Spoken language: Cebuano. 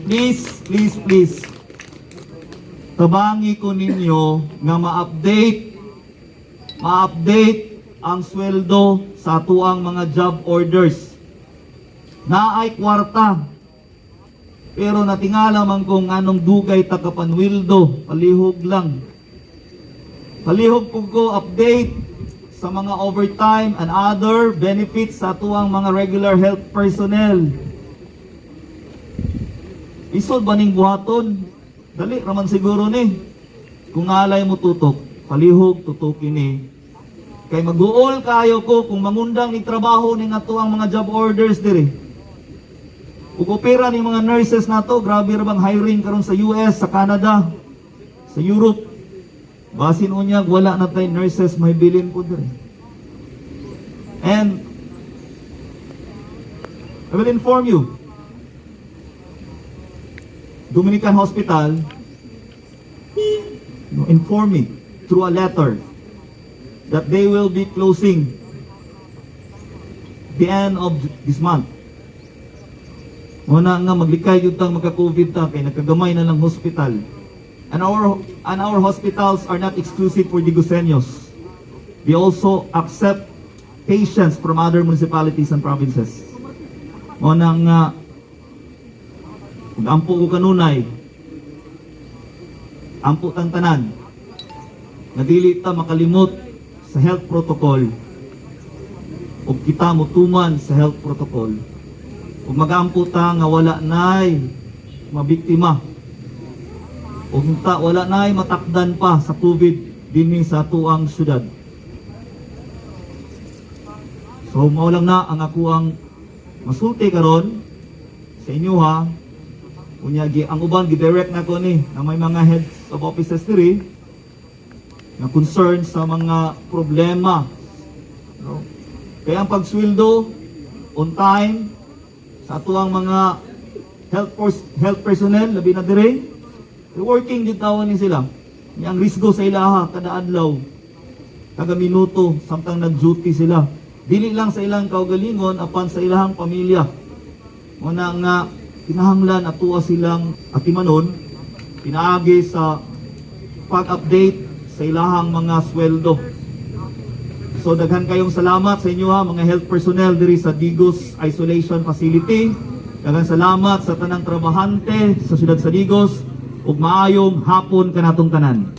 Please, please, please. Tabangi ko ninyo nga ma-update ang sweldo sa atuang mga job orders. Naay kwarta. Pero natingala man kung anong dugay ta kapanwildo, palihog lang. Palihog pud ko update sa mga overtime and other benefits sa atuang mga regular health personnel. Isod ba ning buhaton? Dali raman siguro ni. Kung alay mo tutok, palihog tutukin ni. Kay mag-uol kayo ko kung mangundang ni trabaho ning atuang mga job orders diri. Ug opera ni mga nurses nato, grabe ra bang hiring karon sa US, sa Canada, sa Europe. Basin unyag wala na tay nurses may bilin po diri. And I will inform you, Dominican Hospital inform me through a letter that they will be closing the end of this month. Muna nga maglikay gyud tang magka-COVID ta kay nagkagamay na lang hospital. And our hospitals are not exclusive for Diguseños. They also accept patients from other municipalities and provinces. Muna nga ug ampo ko kanunay, ampo tang tanan nga dili ta makalimot sa health protocol ug kita motuman sa health protocol ug magampo ta nga wala nay mabiktima ug ta wala nay matakdan pa sa COVID dinhi sa atuang syudad. So mao lang na ang akuang masulti karon sa inyo ha. Unya gi ang uban gi-direct na ko ni na may mga heads of offices diri na concern sa mga problema. No? Kaya ang pagsweldo on time sa atuang mga health force, health personnel labi na dire, working din tawon ni sila. Nya ang risgo sa ilaha kada adlaw, kada minuto samtang nag-duty sila. Dili lang sa ilang kaugalingon apan sa ilahang pamilya. Muna nga kinahanglan atua silang atimanon pinaagi sa pag-update sa ilahang mga sweldo. So daghan kayong salamat sa inyo ha, mga health personnel diri sa Digos Isolation Facility. Daghan salamat sa tanang trabahante sa siyudad sa Digos ug maayong hapon kanatong tanan.